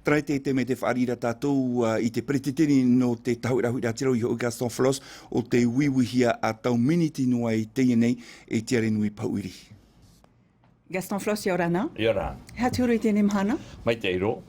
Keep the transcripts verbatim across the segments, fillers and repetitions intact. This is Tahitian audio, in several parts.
Taraite te mea te fāriʻi ra tātou, ā, i te peretiteni nō te Tahoeraʻa Huiraʻatira i hoʻi Gaston Flosse, ʻo tē uiuihia ā tau miniti noa i teie nei e Tiare Nui Pahuʻiri. Gaston Flosse, ʻia ora na. ʻIa ora. E aha te huru i teie mahana? Maitaʻi roa.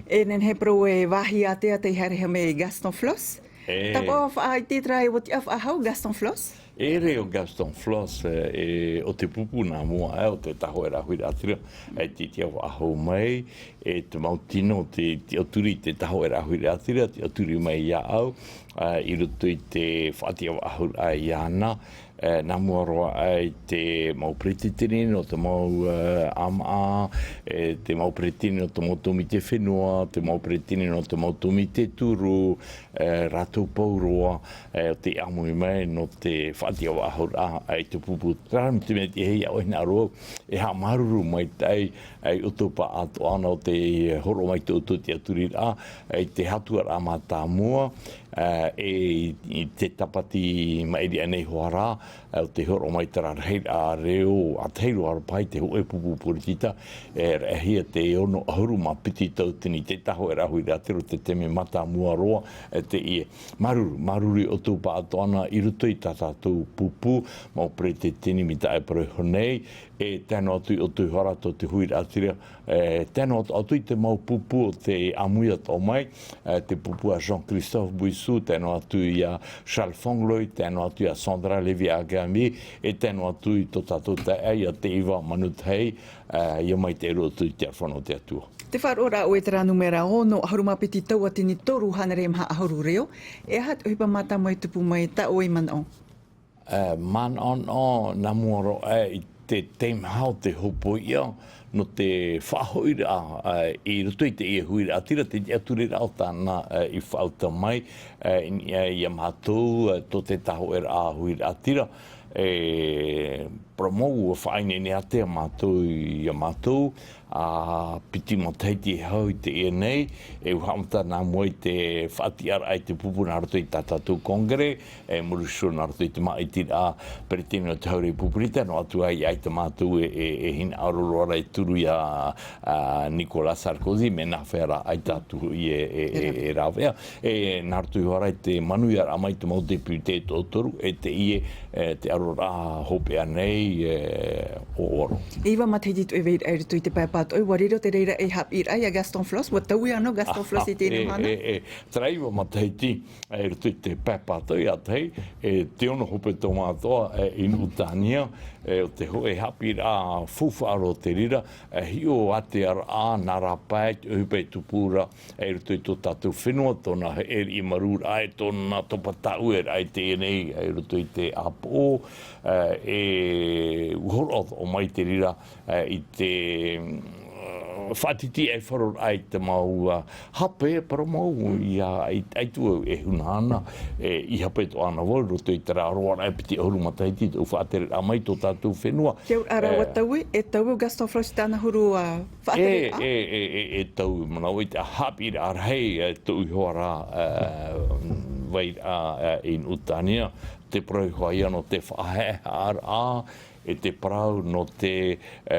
E nehenehe parau e vāhi ātea tei haere mai Gaston Flosse. E. Tāpaʻo faʻaʻite terā e ʻua tiʻa faʻahou Gaston Flosse? E reo Gaston Flosse, e, ʻo te pupu nā mua, e, ʻo te Tahoeraʻa Huiraʻatira, e, tē tiʻa faʻahou mai, e, te mau tino, te, te tiʻaturi i te Tahoeraʻa Huiraʻatira, te tiʻaturi mai iāʻu, e, i roto i te faʻatiʻa faʻahouraʻa iāna, e, nā mua roa aʻe i te mau peretiteni nō te mau, e, ʻāmaʻa, e, te mau peretiteni nō te mau tōmite fenua, te mau peretiteni nō te mau tōmite turu, e, rātou pauroa, e, ʻo tē ʻāmui mai nō te faʻatiʻa faʻahouraʻa, e, i te pupu. Terā rā te mea tei hinaʻaro au, e haʻamāuruuru maitaʻi, e, i ʻoutou pāʻātoʻa nō te hōroʻa mai i tō ʻoutou tiʻaturiraʻa, e, i te hatuaraʻa mātāmua, e, e, i, i te tāpati maʻiri aʻe nei hoʻi rā, e, ʻo te hōroʻa mai terā rahiraʻa reo, ʻa tahi roa paʻi te hōʻē pupu poritita, e, raʻehia te ono ʻahuru mā piti tauatini, te Tahoeraʻa Huiraʻatira, te taime mātāmua roa, e, teie. Māuruuru, māuruuru iā ʻoutou pāʻātoʻa i roto i tā tātou pupu, mau peretiteni mai tā e parau iho nei, e tae noa atu iā ʻoutou hoʻi rā tō te huiraʻatira, e, tae noa atu i te mau pupu ʻo tē ʻāmui atoʻa mai, e, te pupu a Jean-Christophe Bouissou, tae noa atu iā Charles Fongloy, tae noa atu iā Sandra Levy-Agambi, e tae noa atu i tō tātou taeaʻe iā Teiva Manutahi, e, ʻia maitaʻi roa ʻoutou i te aroha nō te Atua. Tē faʻaroʻo ra ʻoe i terā nūmera ono ʻahuru mā piti tauatini toru hānere maha ʻahuru reo, e aha te ʻohipa mātāmua e tupu mai tā ʻoe i manaʻo? E, manaʻo nā mua roa aʻe i te teimaha o te hōpoiʻa nō te faʻahoʻiraʻa, e, i roto i teie huiraʻatira, te tiʻaturiraʻa o tāna, e, i faʻauta mai, e, i, e, iā mātou, e, tō te Tahoeraʻa Huiraʻatira, e, parau mau ʻua faʻaineine ātea mātou iā mātou, ā, piti matahiti e hau i teie nei, e ʻua haʻamata nā mua i te faʻatiʻaraʻa i te pupu nā roto i tā tātou congrès, e, muri iho nā roto i te māʻitiraʻa peretiteni o te Haure Pupu Rita, noa atu ai, ʻaita mātou e, e, e hinaʻaro roa ra e turu iā, ā, Nicolas Sarkozy, mea nā hea rā ʻaita atu hoʻi e, e, e, e rāveʻa. E, nā roto iho ā ra i te manuiaraʻa mai te mau député e toʻotoru, e teie, e, te aroraʻa hopeʻa nei, e, ʻo ʻOro. E iva matahiti atoʻa e vai ra i roto i te pae pātoʻi, ʻua riro te reira ei haʻapiʻiraʻa iā Gaston Flosse, ʻua taui anaʻe Gaston Flosse i teie nei mahana? E, e, terā iva matahiti, e, i roto i te pae pātoʻi, ʻa tahi, e, te ono hope tōmātoʻa, e, i Nuʻutānia, e, ʻo te hōʻē haʻapiʻiraʻa faufaʻa roa te reira, e, hiʻo ātea ra, nā rāpae, te ʻohipa e tupu ra, e, i roto i tō tātou fenua, tōna heʻeriʻi marūraʻa, e, tōna topa tāʻueraʻa i teie nei, e, i roto i te ʻāpoʻo, e, e, ʻua hōroʻa atoʻa mai te reira, e, i te, mm, faʻatitiʻaifaroraʻa i te mau, ā, hape, parau mau, ʻia, ʻai, ʻaita vau e hunahana, e, i hape atoʻa na vau, i roto i terā roaraʻa e piti ʻahuru matahiti, tōʻu faʻatereraʻa mai tō tātou fenua. Te auraʻa ra, e, ʻua taui, e taui Gaston Flosse i tāna huru, ā, faʻatereraʻa? E, e, e, e, e taui, manaʻo i te haʻapiʻiraʻa rahi, e, tōʻu iho ā ra, e, vairaʻa, e, i Nuʻutānia, te parau iho ā ia nō te faʻahaʻehaʻaraʻa, e te parau nō te, e,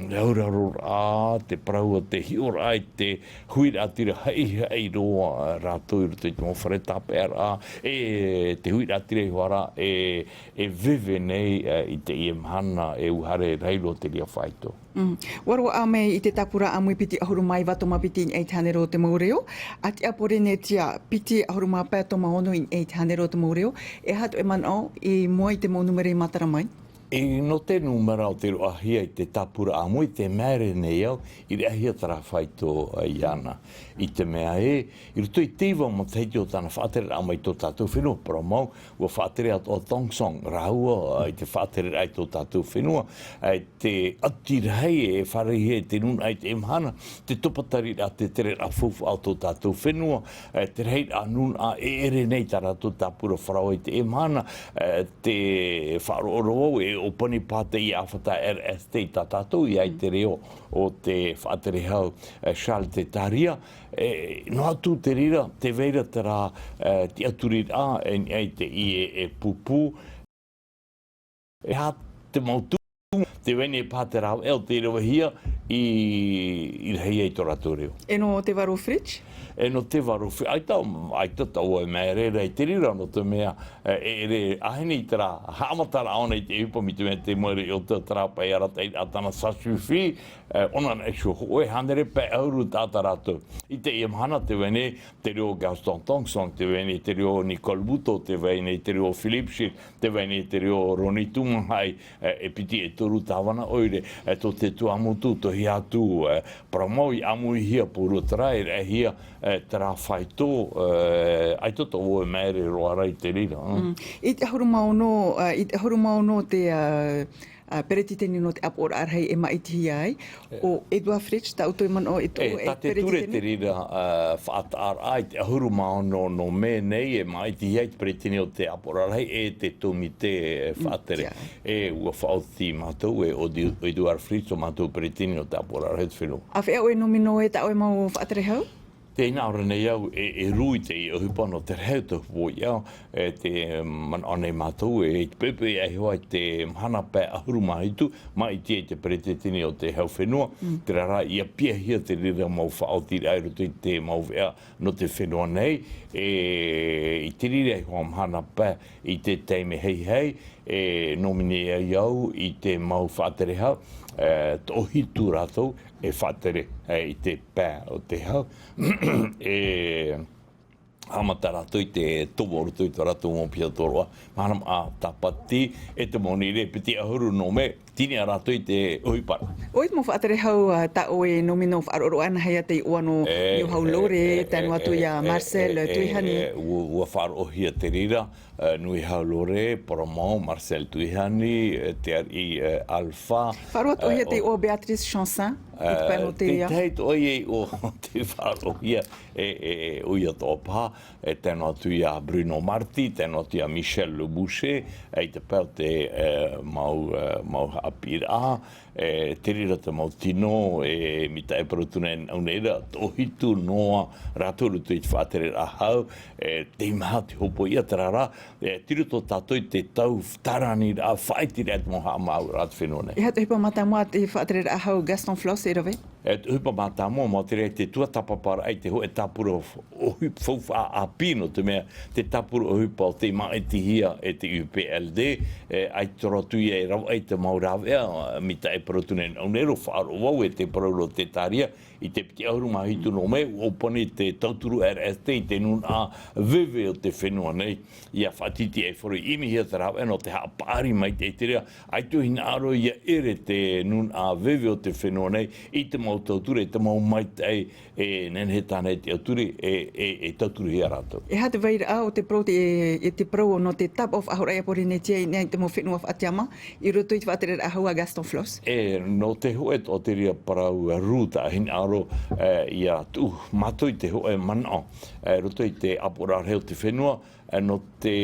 rauraroraʻa, te parau o te hiʻoraʻa i te huiraʻatira haʻihaʻi roa rātou i roto i te mau fare tāpeʻaraʻa, e te huiraʻatira iho ā ra, e, e veve nei, e, i teie mahana, e ʻua haere rahi roa te reira faito. Mm. ʻUa roaʻa mai i te tāpura ʻāmui piti ʻahuru mā iva tōmāpiti i niʻa i te hānere o te mau reo, ʻa tiʻa Pōrīnetia piti ʻahuru mā pae tōmāono i niʻa i te hānere o te mau reo, e aha tō ʻoe manaʻo i mua i te mau nūmera i matara mai? E, nō te nūmera o tei roaʻahia i te tāpura ʻāmui, te mea ʻere nei au, i raʻahia terā faito, e, iāna. I te mea ē, i roto i te iva matahiti o tāna faʻatereraʻa mai tō tātou fenua, parau mau, ʻua faʻatere atoʻa Tong Song rāua, e, i te faʻatereraʻa i tō tātou fenua, e, te ʻati rahi e fārereihia e te nūnaʻa i teie mahana, te topa tariraʻa, te tereraʻa faufaʻa o tō tātou fenua, e, te rahiraʻa nūnaʻa e ʻere nei tā rātou tāpura faraoa i teie mahana, e, tē faʻaroʻo ra vau, e ʻōpani paha teie ʻāfata R S T i tā tātou, ʻia ʻite ra vau, ʻo te faʻaterehau, e, Charles Tetaria, e, noa atu te reira, tē vai ra terā, e, tiʻaturiraʻa, e, i teie, e, pupu, e aha te mau tumu, Te vai nei paha te rāveʻa o tei ravehia i, i rahi ai tō rātou reo. E nō te varo Fritsch? E nō te varo Fritsch, ʻaita, ʻaita taua e maere ra i te reira, nō te mea, e, e, e, ʻaore nei terā, haʻamataraʻa ʻōna i te ʻohipa mai te mea te maere i ʻō te terā pae arataʻi, ā, tāna ça suffit, e, ʻōna na e hōʻē hānere pae ʻahuru taʻata rātou. I teie mahana te vai nei, te reo Gaston Tong Sang, te vai nei te reo Nicole Bouteau, te vai nei te reo Philippe Schill, te vai nei te reo Roni Tumahai, e, e piti e toru tāvana ʻoire, e, tō te tuamotu, tō Hiatu, e, parau mau i ʻāmuihia pōrua terā, e raʻehia, e, terā faito, e, ʻaita taua e maere roa ra i te reira, mm. Mm. I te ʻahuru mā ono, e, i te ʻahuru mā ono te, e, a, peretiteni nō te ʻāpoʻoraʻa rahi e māʻitihia ai, ʻo Édouard Fritsch, tā ʻoutou e manaʻo e tuʻu e tā te ture peretiteni? Te reira, a, faʻataʻaraʻa i te ʻahuru mā ono nō mē nei e māʻitihia ai te peretiteni o te ʻāpoʻoraʻa rahi e te tōmite e faʻatere. Mm, ʻia. E ʻua faʻaoti mātou e Odi-, Édouard Fritsch, tō mātou peretiteni o te ʻāpoʻoraʻa rahi o te fenua. ʻĀfea ʻoe e nōmino e tā ʻoe mau faʻatere hau? Tē hinaʻaro nei au e, e rū i te ʻohipa nō te rahi o te hopoiʻa, e, tē manaʻo nei mātou, e, i te poʻipoʻi ahiahi i te mahana pae ʻahuru mā hitu, māʻiti ai te peretiteni o te hau fenua, mm, terā rā, ʻia piahia te reira mau faʻaotiraʻa i roto i te mau veʻa nō te fenua nei, e, i te reira iho ā mahana pae i te taime haihai, e, nōmino ai au i te mau faʻatere hau, e, toʻohitu rātou e faʻatere, e, i te pae o te hau. E, haʻamata rātou i te tomo o roto i tō rātou mau piha tōroʻa. Mahana maʻa tāpati, e te mau nīʻi piti ʻahuru nō mē, tini ā rātou i te ʻohipa. ʻOia te mau faʻatere hau, a, tā ʻoe e nōmino faʻaroʻo ana, haere atu i ʻō nō, e, Niuhau Lore, e, tae noa atu ia Marcel Tuihani. E, ʻua, ʻua faʻaroʻohia te reira, e, Niuhau Lore, parau mau, Marcel Tuihani, e, te ariʻi, e, Alpha. Faʻaroʻo atoʻa hia te iʻoa Béatrice Chancin, i te pae nō te reira. Te tahi atoʻa ia iʻoa tei faʻaroʻohia, e, e, e, ʻoia atoʻa paha, e, tae noa atu ia Bruno Marti, tae noa atu ia Michel Le Boucher, e, i te pae o te, e, mau, e, mau haʻapiʻiraʻa, e, te reira te mau tino, e, mai te parau atu nei, ʻo nei rā, toʻohitu noa rātou i roto i te faʻatereraʻa hau, e, tei maha te hopoiʻa terā rā, e, tei roto tātou i te tau tāraniraʻa, faʻaiteraʻa i te mau haʻamāuʻaraʻa o te fenua nei. E aha te ʻohipa mātāmua a te faʻatereraʻa hau Gaston Flosse e rave? E, te ʻohipa mātāmua, mau te reira te tuatāpaparaʻa i te hōʻē tāpura ʻohipa faufaʻa ʻāpī, nō te mea, te tāpura ʻohipa o tei māʻitihia e te U P L D, e, ʻaita roa atu ia e rave ai te mau rāveʻa, mai te parau atu nei, ʻo nei rā faʻaroʻo vau e te parau nō te tāria, i te piti ʻahuru mā hitu nō mē, ʻua ʻōpani te tauturu R S T i te nūnaʻa veve o te fenua nei, ʻia faʻatītīʻaifaro, ʻimihia te rāveʻa nō te haʻapaʻari mai te, te reira, ʻaita e hinaʻaro ʻia ʻere te nūnaʻa veve o te fenua nei, i te mau tauturu, i te mau maitaʻi, e nehenehe tāna e te auturu, e, e, e tauturuhia rātou. E aha te vairaʻa o te parau, te, e, e te parau nō te tāpaʻo faʻahou raʻa ia Pōrīnetia i niʻa i te mau fenua faʻatiʻamā, i roto i te faʻatereraʻa hau a Gaston Flosse? E, nō te hōʻē atoʻa te reira parau rū tā hinaʻaro, e, ʻia tuʻu mātou i te hōʻē manaʻo, e, roto i te ʻāpoʻoraʻa rahi o te fenua, e, nō te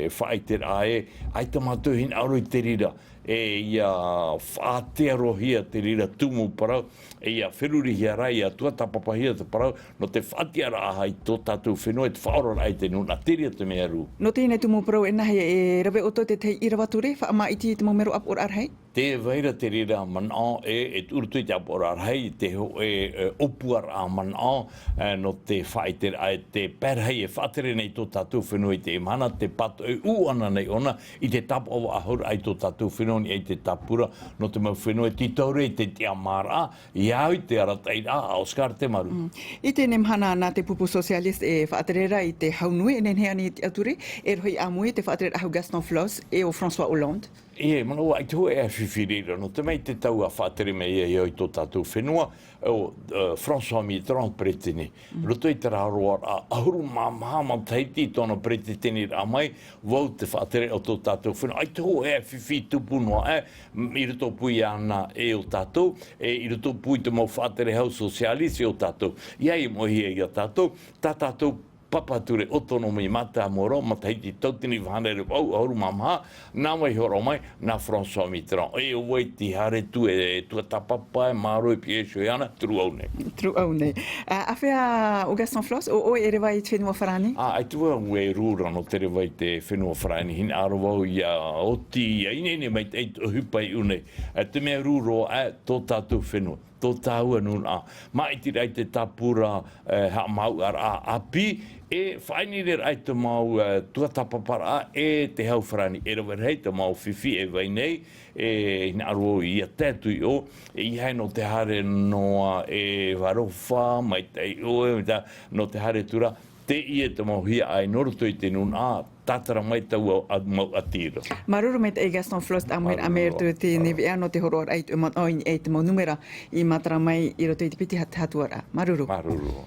faʻaiteraʻa ē, ʻaita mātou e hinaʻaro i te reira, e, ʻia faʻatearohia te reira tumu parau, e, ʻia ferurihia rā, ʻia tuatāpapahia te parau, nō te faʻatiʻaraʻa i tō tātou fenua, e te faʻaoraraʻa i te nūnaʻa, te reira te mea rū. Nō teie nei tumu parau, e nāhea e rave ʻoutou i te tahi ʻīrava ture, faʻamaʻiti i te mau mero ʻāpoʻoraʻa rahi? Tē vai ra te reira manaʻo, e, e tuʻu roto i te ʻāpoʻoraʻa rahi, te hōʻē, e, ʻōpuaraʻa manaʻo, e, nō te faʻaiteraʻa, e te pae rahi e faʻatere nei tō tātou fenua i teie mahana, te pātoʻi ʻūʻana nei ʻōna, i te tāpaʻo faʻahou raʻa i tō tātou fenua i niʻa i te tāpura, nō te mau fenua e tītau ra i te tiʻamāraʻa, ʻia au i te arataʻiraʻa a Oscar Temaru. Mm. I teie mahana nā te pupu socialiste e faʻatere ra i te hau nui, e nehenehe ānei i te ʻature, e rohi ʻāmui i te faʻatereraʻa hau Gaston Flosse, e ʻo François Hollande. E, manaʻo, ʻaita hōʻē fifi reira, nō te mea i te tau a faʻatere mai ai i tō tātou fenua, ʻo, e, François Mitterrand peretiteni. Mm. Roto i terā roaraʻa, ʻahuru mā maha matahiti i tōna peretiteniraʻa mai, vau te faʻatere o tō tātou fenua. ʻAita hōʻē fifi tupu noa aʻe, m-, i roto pū iāna e ʻo tātou, e i roto pū i te mau faʻatere hau socialiste e ʻo tātou. ʻIa, ʻia moʻehia ia tātou, tā tātou Papa Ture Autonomie Mātāmua Roa, matahiti tauatini vaʻu hānere vaʻu ʻahuru mā maha, nā vai hōroʻa mai, nā François Mitterrand. E ʻo vai te haere atu e tuatāpapa, e mārohi e pīhaʻi iho iāna, Trudeau nei. Trudeau nei. Ā, āfea ʻo Gaston Flosse, ʻo ʻoe e reva i te fenua Farāni? Ā, ʻaita vau e rū ra nō te reva i te fenua Farāni, hinaʻaro vau ʻia oti, ʻia ineine maitaʻi i te ʻohipa i ʻō nei. Ā, te mea rū roa, ā, tō tātou fenua, tō tāua nūnaʻa. Māʻitiraʻa i te tāpura, e, haʻamāuʻaraʻa ʻāpī, e faʻaineineraʻa i te mau, e, tuatāpaparaʻa, e te hau Farāni, e rave rahi te mau fifi e vai nei, e hinaʻaro ʻia tae atu i ʻō, e ʻeiaha nō te haere noa e aroha, maitaʻi ʻoe, maitaʻi, nō te haere atu ra, teie te mau hiaʻai nō roto i te nūnaʻa, tātara mai taua mau ʻāti ra. Māuruuru maitaʻi Gaston Flosse, ʻāmuiraʻa mai i roto i teie veʻa nō te hōroʻaraʻa i te mau, i te mau nūmera i matara mai i roto i te piti hatuaraʻa. Māuruuru. Māuruuru.